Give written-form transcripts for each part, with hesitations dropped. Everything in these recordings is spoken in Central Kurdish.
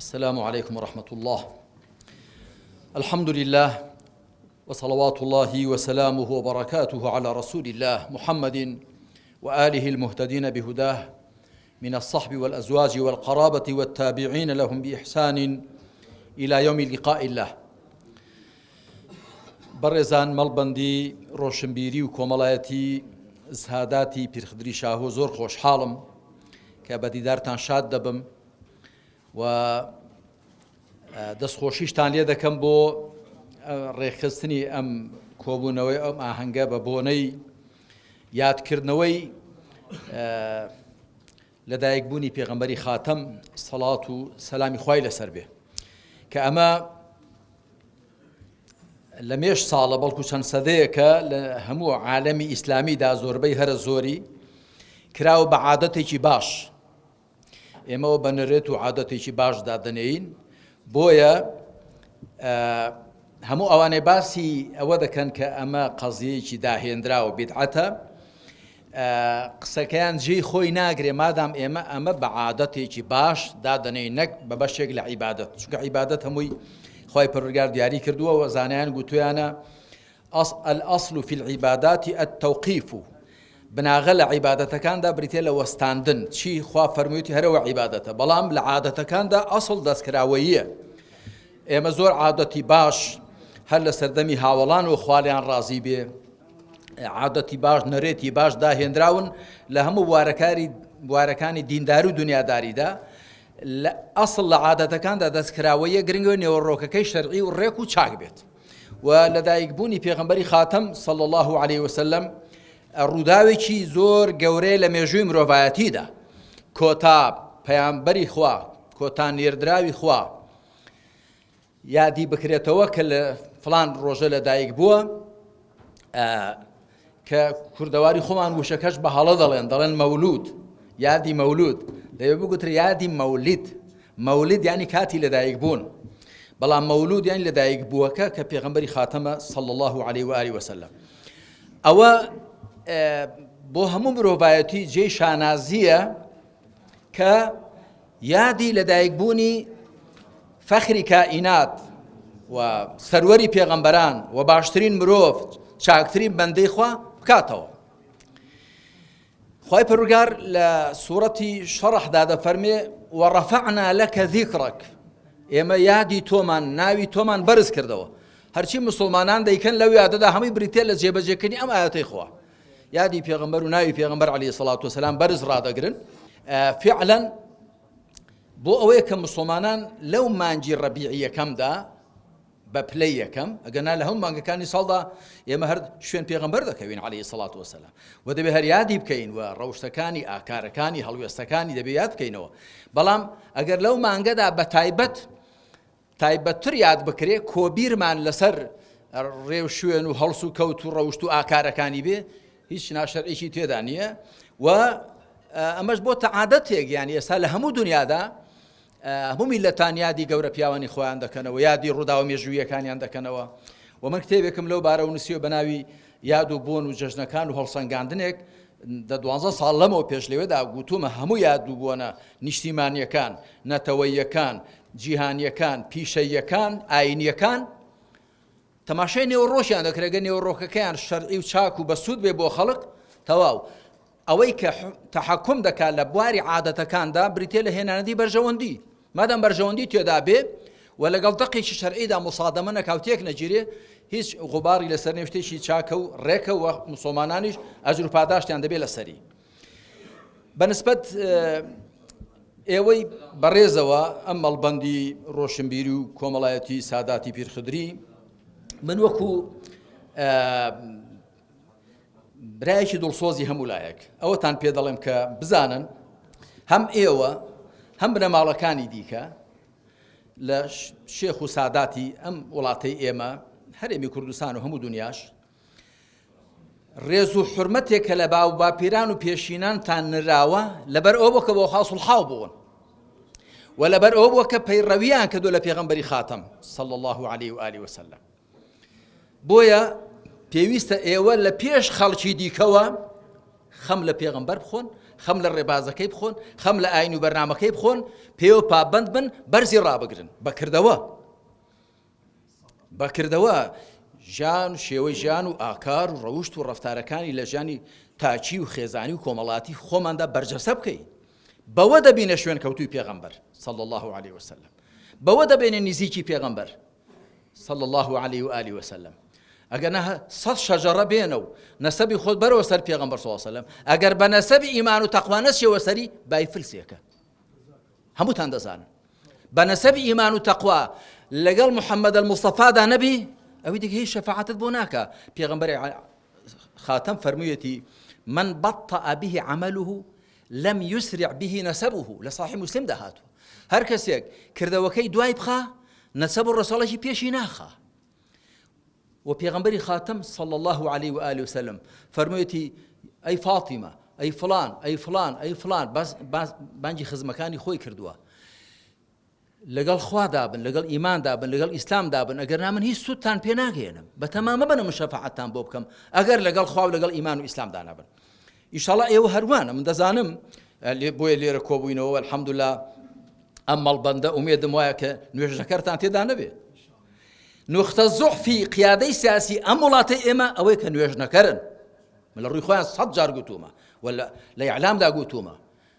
السلام علیکم ورحمة الله الحمد لله وصلوات الله وسلامه وبركاته على رسول الله محمد وآله المهتدين بهداه من الصحب والأزواج والقرابة والتابعين لهم بإحسان إلى يوم لقاء الله بەڕێزان مەڵبەندی ڕۆشنبیری و کۆمەڵایەتی ساداتی پیرخدری شاهۆ زۆر خۆشحاڵم کە بە دیدارتان شاد دەبم و دەستخۆشیشتان لێ دەکەم بۆ ڕێکخستنی ئەم کۆبوونەوەی ئەم ئاهەنگە بە بۆنەی یادکردنەوەی لەدایکبوونی پێغەمبەری خاتەم سەڵات و سەلامی خوای لەسەر بێ کە ئەمە لە مێش ساڵە بەڵکو چەند سەدەیەکە لە هەموو عالەمی ئیسلامیدا زۆربەی هەرە زۆری کراوە بە عادەتێکی باش ئێمەوە بە نەرێت و عادەتێکی باش دادەنێین بۆیە هەموو ئەوانەی باسی ئەوە دەکەن کە ئەمە قەزیەیەکی داهێنراوە بیدعەتە قسەکەیان جێی خۆی ناگرێ مادام ئێمە ئەمە بە عادەتێکی باش دادەنێین نەک بە بەشێک لە عیبادەت چونکە عیبادەت هەمووی خوای پەروەردگار دیاری کردووە و زانایان گوتویانە الأصل في العبادات التوقيف بناغە لە عیبادەتەکاندا بریتە لە وەستاندن چی خوا فەرموویەتی هەرەوە عیبادەتە بەڵام لە عادەتەکاندا ئەسڵ دەستکراوەییە ئێمە زۆر عادەتی باش هەر لە سەردەمی هاوەڵان و خوالیان ڕازی بێ عادەتی باش نەرێتی باش داهێنراون لە هەموو بوارەکاری بوارەکانی دینداری و دنیاداریدا لە ئەسڵ لە عادەتەکاندا دەستکراوەیە گرنگە نێوەڕۆکەکەی شەرعی و ڕێک و چاک بێت و لەدایکبوونی پێغەمبەری خاتەم صلی الله علیه وسلم ڕووداوێکی زۆر گەورەیە لە مێژووی مرۆڤایەتیدا کۆتا پەیامبەری خوا کۆتا نێردراوی خوا یادی بکرێتەوە کە لە فلان ڕۆژە لە دایک بووە کە کوردەواری خۆمان وشەکەش بە هەڵە دەڵێن دەڵێن مەولود یادی مەولود دەوێ بگوترێ یادی مەولید مەولید ینی کاتی لەدایک بوون بەڵام مەولود یان لەدایک بووەکە کە پێغمبەری خاتەمە صلى الله عليه وآله وسلم ئەوە بۆ هەموو مرۆڤایەتی جێی شانازیە کە یادی لەدایکبوونی فەخری کائینات و سەروەری پێغەمبەران و باشترین مرۆڤ چاکترین بەندەی خوا بکاتەوە خوای پەروەردگار لە سوڕەتی شەڕحدا دەفەرمێ وەڕەفەعنا لەکە ذیکڕک ئێمە یادی تۆمان ناوی تۆمان بەرز کردەوە هەرچی مسلمانان دەیکەن لەو یادەدا هەمووی بریتە لە جێبەجێکردنی ئەم ئاەتەی خوا یادی پێغەمبەر و ناوی پێغەمبەر عەلەیهی سڵات وسلام بەرز ڕادەگرن فعلا بۆ ئەوەیە کە مسلمانان لەو مانگی ڕەبیعی یەکەمدا بە پلەی یەکەم ئەگەنا لە هەموو مانگەکانی ساڵدا ئێمە هەر شوێن پێغەمبەر دەکەوین عەلەیهی سڵات وسلام و دەبێ هەر یادی بکەین و ڕەوشتەکانی ئاکارەکانی هەڵوێستەکانی دەبێ یاد بکەینەوە بەڵام ئەگەر لەو مانگەدا بە تایبەت تایبەتتر یاد بکرێ کۆبیرمان لەسەر ڕێوشوێن و هەڵس و کەوت و ڕەوشت و ئاکارەکانی بێ هیچ ناشەرعیکی تێدا نییە و ئەمەش بۆ تەعادەتێک یان ئێستا لە هەموو دنیادا هەموو میلەتان یادی گەورە پیاوانی خۆیان دەکەنەوە یادی ڕووداوە مێژوویەکانیان دەکەنەوە و من کتێبێکم لەو بارە و نووسیوە بە ناوی یاد و بۆن و جەژنەکان و هەڵسەنگاندنێک دە دوانزە ساڵ لەمەوە پێش لەوێدا گوتومە هەموو یاد و بۆنە نیشتیمانیەکان نەتەوەیەکان جیهانیەکان پیشەییەکان ئاینیەکان تەماشای نێوەڕۆکیان دەکرێت گەر نێوەڕۆکەکەیان شەرعی و چاک و بەسوود بێ بۆ خەڵک تەواو ئەوەی کە تەحەکوم دەکات لە بواری عادەتەکاندا بریتە لە هێنانەدی بەرژەوەندی مادام بەرژەوەندی تێدا بێ و لەگەڵ دەقێکی شەرعیدا مصادەمە نەکا و تێک نەگیرێ هیچ غوباری لەسەر نێو شتێکی چاکە و ڕێکە و مسلمانانیش ئەجر و پاداشتیان دەبێ لەسەری بەنسبەت ئێوەی بەڕێزەوە ئەم مەڵبەندی ڕۆشنبیری و کۆمەڵایەتی ساداتی پیرخدری من وەکو برایەکی دڵسۆزی هەموو لایەک ئەوەتان پێ دەڵێم کە بزانن هەم ئێوە هەم بنەماڵەکانی دیکە لە شێخ و ساداتی ئەم وڵاتەی ئێمە هەرێمی کوردستان و هەموو دنیاش ڕێز و حورمەتێک کە لە باو باپیران و پێشینانتان نراوە لەبەر ئەوە بووە کە بۆ خوا سوڵحاو بوون و لەبەر ئەوە بووە کە پەیڕەویان کردو لە پێغەمبەری خاتەم صلی الله علیه و آله وسلم بۆیە پێویستە ئێوە لە پێش خەڵکی دیکەوە. خەم لە پێغەمبەر بخۆن، خەم لە ڕێبازەکەی بخۆن، خەم لە ئاین و بەرنامەکەی بخۆن، پێوە پابەند بن، بەرزی ڕابگرن بە کردەوە. بە کردەوە ژیان و شێوەی ژیان و ئاکار و ڕەوشت و ڕەفتارەکانی لە ژیانی تاکی و خێزانی و کۆمەڵاتی خۆماندا بەرجەسە بکەین. بەوە دەبینە شوێنکەوتووی پێغەمبەر صلی الله علیه وسلم. بەوە دەبێنە نزیکی پێغەمبەر. صلی اللە علیه و آله وسلم ئەگەر نە سەد شەجەڕە بێنە و نەسەبی خۆت بەرەوە سەر پێغەمبەر صلی الله علیه وسلم ئەگەر بە نەسەبی ئیمان و تەقوا نەچیەوە سەری بای فلسێکە هەمووتان دەزانن بە نەسەبی ئیمان و تەقوا لەگەڵ محەممەد المستەفادا نەبی ئەوی دیکە هیچ شەفاعەتت بۆ ناکە پێغەمبەر خاتەم فەرموویەتی من بطأ به عمله لم يسرع به نسبه لە صحیح مسلمدا هاتووە هەر کەسێک کردەوەکەی دوای بخا نەسەب و ڕەسەڵەکی پێشی ناخا و پێغەمبەری خاتم صلى الله عليه وآله وسلم فەرموویەتی ئەی فاتیمە ئەی فلان ئەی فلان ئەی فلان باس بانگی خزمەکانی خۆی کردووە لەگەڵ خوادا بن لەگەڵ ئیماندا بن لەگەڵ ئیسلامدا بن ئەگەر نا من هیچ سوودتان پێ ناگەێنم بە تەمامە بن من شەفاعەتتان بۆ بکەم ئەگەر لەگەڵ خوا و لەگەڵ ئیمان و ئیسلامدا نەبن ئیشەڵا ئێوە هەروانە من دەزانم بۆیە لێرە کۆبووینەوە الحەمدلله ئەم مەڵبەندە ئومێدم وایە کە نوێژەکەرتان تێدا نەبێ نوختە زۆحفی قیادەی سیاسی ئەم وڵاتەی ئێمە ئەوەی کە نوێژ نەکەرن من لە ڕووی خۆیان سەد جار گوتومە و لە ئیعلامدا گوتومە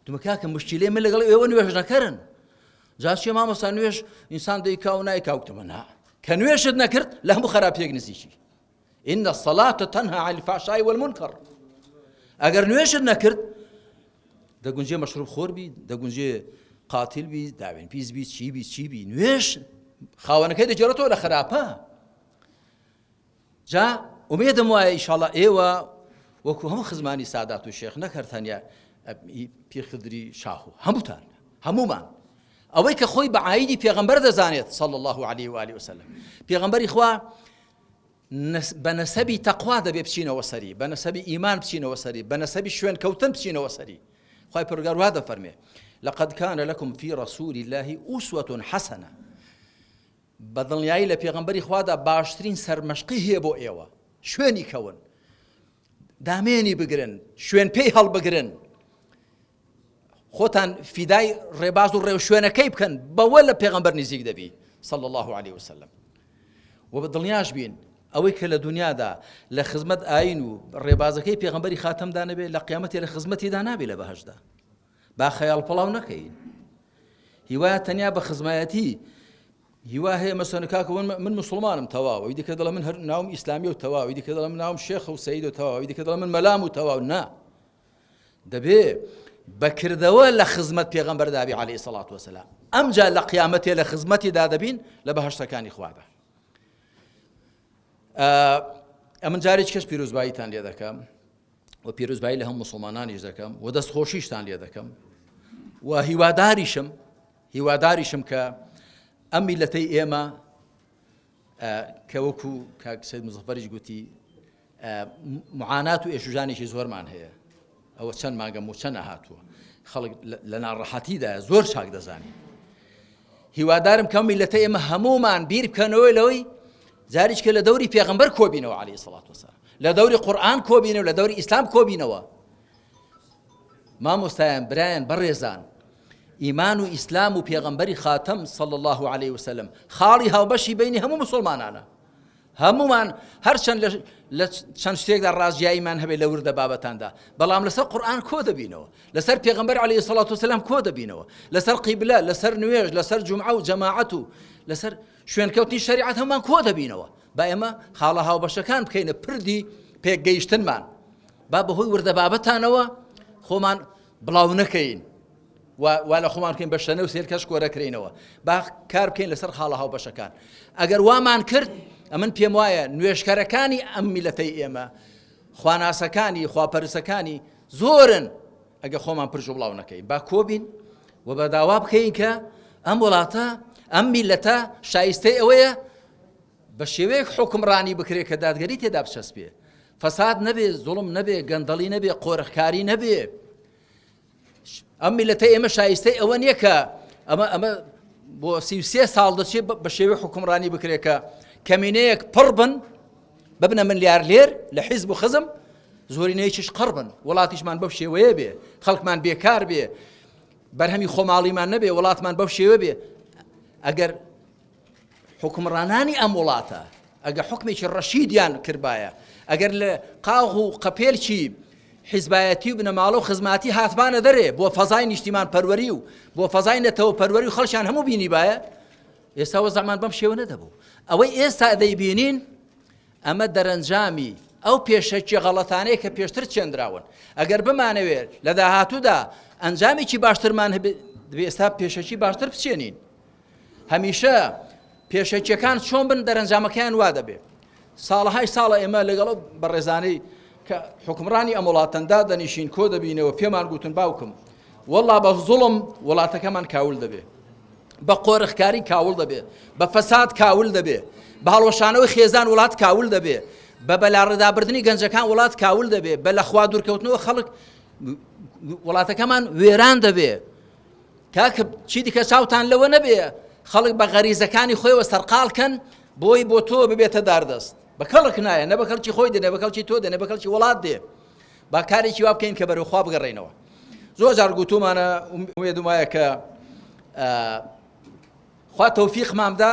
وتم کاکە مشکیلەی من لەگەڵ ئێوە نوێژ نەکەرن جا چیە مامۆستا نوێژ ئینسان دەیکا و نایکا وتمە نا کە نوێژت نەکرد لە هەموو خراپیەک نزیکی إن الصلاة تنهى عن الفحشاء والمنكر ئەگەر نوێژت نەکرد دەگونجێ مەشروب خۆر بی دەگونجێ قاتل بی داوێن پیس بی چی بی چی بی نوێژ خاوەنەکەی دەگێڕێتەوە لە خراپە جا ئومێدم وایە ئیشاڵا ئێوە وەکو هەموو خزمانی سادات و شێخ نەک هەر تەنیا پیرخدری شاهۆ هەمووتان هەمومان ئەوەی کە خۆی بە عیدی پێغەمبەر دەزانێت صلى الله عليه وآله وسلم پێغەمبەری خوا بە نەسەبی تەقوا دەبێ بچینەوە سەری بە نەسەبی ئیمان بچینەوە سەری بە نەسەبی شوێن کەوتن بچینەوە سەری خوای پەروەردگار وا دەفەرمێ لقد كان لكم في رسول الله أسوة حسنة بە دڵنیایی لە پێغەمبەری خوادا باشترین سەرمەشقی هەیە بۆ ئێوە، شوێنی کەون، دامێنی بگرن، شوێن پێی هەڵبگرن، خۆتان فیدای ڕێباز و ڕێوشوێنەکەی بکەن، بەوە لە پێغەمبەر نزیک دەبی صلی الله علیه وسلم. و بە دڵنیاش بین ئەوەی کە لە دنیادا لە خزمەت ئاین و ڕێبازەکەی پێغەمبەری خاتەمدا نەبێ لە قیامەتی لە خزمەتیدا نابێ لە بەهەشتدا. با خەیاڵ پڵاو نەکەین هیوا تەنیا بە خزمایەتی هیوا هەیە مەسەن کاکە من مسلمانم تەواو دیکە دەڵێ من هەر ناوم ئیسلامی و تەواوی دیکە دەڵێ من ناوم شێخ و سەید و تەواوی دیکە دەڵێ من مەلام و تەواو نا دەبێ بەکردەوە لە خزمەت پێغەمبەر دابی عەلەیهی سەڵات وەسەلام ئەمجا لە قیامەتێ لە خزمەتیدا دەبین لە بەهەشتەکانی خوادا ئەمن جارێکی کەس پیرۆزباییتان لێ دەکەم و پیرۆزبایی لە هەموو موسڵمانانیش دەکەم و دەست خۆشیشتان لێ دەکەم و هیواداریشم هیواداریشم کە ئەم میلەتەی ئێمە کە وەکو کاک سید مزەفەریش گوتی معانات و ئێشوژانێکی زۆرمان هەیە ئەوە چەند مانگە موچە نەهاتووە خەڵک لە ناڕەحەتیدا زۆر چاک دەزانین هیوادارم کەم میلەتە ئێمە هەمومان بیر بکەنەوەی لەوەی جاریچکە لە دەوری پێغەمبەر کۆبینەوە عەلەیهی سڵات وسلام لە دەوری قورئان کۆبینەوە لە دەوری ئیسلام کۆبینەوە مامۆستایان برایان بەڕێزان ئیمان و ئیسلام و پێغەمبەری خاتەم صلی الله عليه وسلم خاڵی هاوبەشی بینی هەموو مسلمانانە هەمومان هەرچەند لە چەند شتێکدا ڕازیاییمان هەبێت لە وردە بابەتاندا بەڵام لەسەر قورآن کۆ دەبینەوە لەسەر پێغەمبەر عەلەیهی سەڵات وسلام کۆ دەبینەوە لەسەر قیبلە لەسەر نوێژ لەسەر جومعە و جەماعەت و لەسەر شوێنکەوتنی شەریعەت هەموومان کۆ دەبینەوە با ئێمە خاڵە هاوبەشەکان بکەینە پردی پێکگەیشتنمان با بەهۆی وردە بابەتانەوە خۆمان بڵاو نەکەین وا لە خۆمان بکەین بە شەنە و سێرکەش کۆرەکرینەوە با کار بکەین لەسەر خاڵە هاوبەشەکان ئەگەر وامان کرد ئەمن پێم وایە نوێشکەرەکانی ئەم میلەتەی ئێمە خواناسەکانی خواپەرسەکانی زۆرن ئەگە خۆمان پرژ و بڵاو نەکەین با کۆبین و بە داوا بکەین کە ئەم وڵاتە ئەم میلەتە شایستەی ئەوەیە بە شێوەیەک حکمڕانی بکرێت کە دادگەری تێدا بچەسپێ فەساد نەبێ زوڵم نەبێ گەندەڵی نەبێ قۆرخکاری نەبێ ئەم میلەتە ئێمە شایستەی ئەوە نییە کە ئەمە ئەمە بۆ 33 ساڵ دەچێت بە شێوەی حکومڕانی بکرێت کە کەمینەیەک پڕ بن ببنە ملیار لێر لە حیزب و خزم. زۆرینەیەکیش قڕ بن، وڵاتیشمان بەو شێوەیە بێ، خەڵکمان بێکار بێ، بەرهەمی خۆماڵیمان نەبێ، وڵاتمان بەو شێوە بێ. ئەگەر حوکمڕانانی ئەم وڵاتە ئەگەر حوکمێکی ڕەشیدیان کردبایە، ئەگەر لە قاغ و قەپێلکی حیزبایەتی و بنەماڵە و خزماتی هاتبانە دەرێ بۆ فەزای نیشتیمان پەروەری و بۆ فەزای نەتەوە پەروەری و خەڵکیان هەموو بینیبایە، ئێستا وەزعمان بەم شێوە نەدەبوو. ئەوەی ئێستا دەیبینین ئەمە دەرەنجامی ئەو پێشەکیە غەڵەتانەیە کە پێشتر چێندراون. ئەگەر بمانەوێت لە داهاتوودا ئەنجامێکی باشترمان هەبێت، دەبێت ئێستا پێشەکی باشتر بچێنین. هەمیشە پێشەکیەکان چۆن بن دەرەنجامەکەیان وا دەبێ. ساڵەهای ساڵە ئێمە لەگەڵ ئەو بەڕێزانەی کە حوکمڕانی ئەم وڵاتەن دادەنیشین کۆ دەبینەوە پێمان گوتن باوکم وەڵا بە زوڵم وڵاتەکەمان کاول دەبێ. بە قۆرخکاری کاول دەبێ، بە فەساد کاول دەبێ، بە هەڵوەشانەوەی خێزان وڵات کاول دەبێ، بە بەلاڕێدابردنی گەنجەکان وڵات کاول دەبێ، بە لەخوا دوورکەوتنەوە خەڵک وڵاتەکەمان وێران دەبێ. کاکە چیدیکە چاوتان لەوە نەبێ خەڵک بە غەریزەکانی خۆیەوە سەرقاڵ کەن بۆی بۆ تۆ ببێتە داردەست. بە کەڵک نایە، نە بە کەڵکی خۆی دێ، نە بە کەڵکی تۆ دێ، نە بە کەڵکی وڵات دێ. با کارێکی وا بکەین کە بەرەو خوا بگەڕێینەوە. زۆر جار گوتومانە ئومێدم وایە کە خوا تەوفیقمان بدا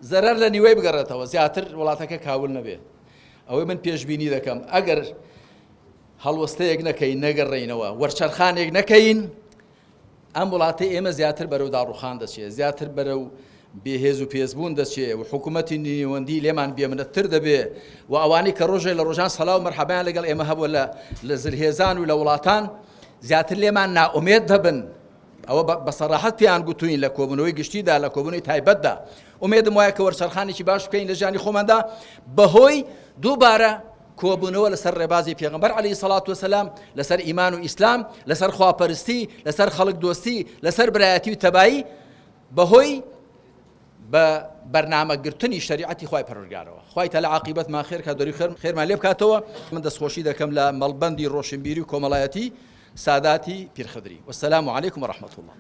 زەرەر لە نیوەی بگەڕێتەوە زیاتر وڵاتەکە کاول نەبێ. ئەوەی من پێشبینی دەکەم ئەگەر هەڵوەستەیەک نەکەین نەگەڕێینەوە وەرچەرخانێک نەکەین ئەم وڵاتەی ئێمە زیاتر بەرەو داڕوخان دەچێت، زیاتر بەرەو بێهێز و پێسبوون دەچێ و حکوومەتی نێوەندی لێمان بێمنەتتر دەبێ و ئەوانەی کە ڕۆژێ لە ڕۆژان سەلا و مەرحەبایان لەگەڵ ئێمە هەبووە لە لە زلهێزان و لە وڵاتان زیاتر لێمان نائومێد دەبن. ئەوە بە سەراحەت پێیان گوتوین لە کۆبوونەوەی گشتیدا لە کۆبوونەوەی تایبەتدا. ئومێدم وایە کە وەرچەرخانێکی باش بکەین لە ژیانی خۆماندا بەهۆی دووبارە کۆبوونەوە لەسەر ڕێبازی پێغەمبەر عەلەیهی سەڵات وەسەلام، لەسەر ئیمان و ئیسلام، لەسەر خواپەرستی، لەسەر خەڵک دۆستی، لەسەر برایەتی و تەبایی، بەهۆی بە بەرنامە گرتنی شەریعەتی خوای پەروەردگارەوە. خوای تەعالا عاقیبەتمان خێر کات، دەروی خێرمان لێ بکاتەوە. من دەستخۆشی دەکەم لە مەڵبەندی ڕۆشنبیری و کۆمەڵایەتی ساداتی پیرخدری. والسلام علیکم ورحمة اللە.